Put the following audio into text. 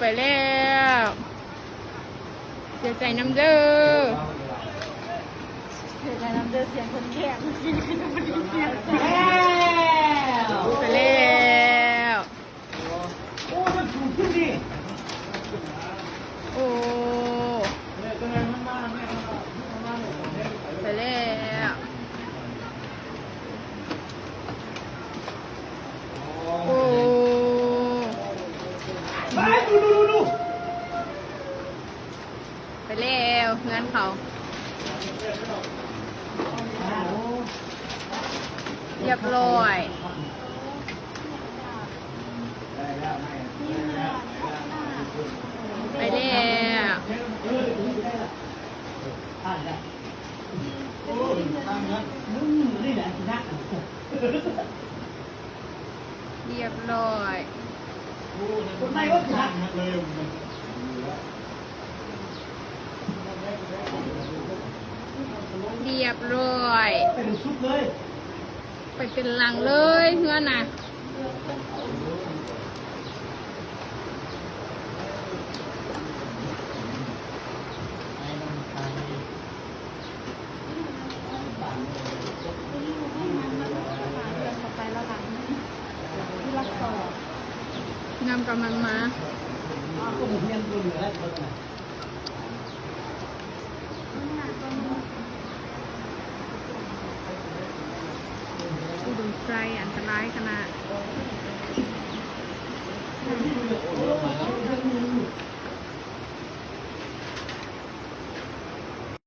ໄປແລ້ວ ເສຍໃຈນຳເດີ ເສຍໃຈນຳເດີ ສຽງຄົນແຂກ ເມື່ອກີ້ຄືບໍ່ໄດ້ຍິນສຽງ ໄປແລ້ວ ໂອ້ ມັນສູງຂຶ້ນດິ ໂອ້ ໄປແລ້ວ ໂອ້ ໄປແລ້ວ ເຮືອນເຂົາ ຮຽບຮ້ອຍ ໄປແລ້ວ ຮຽບຮ້ອຍ ຮຽບຮ້ອຍ ໄປເປັນຫຼັງເລີຍເຮືອນນະ. ນ້ຳກຳລັງມາ ອຸດົມໄຊ ອັນຕະລາຍຂະໜາດ.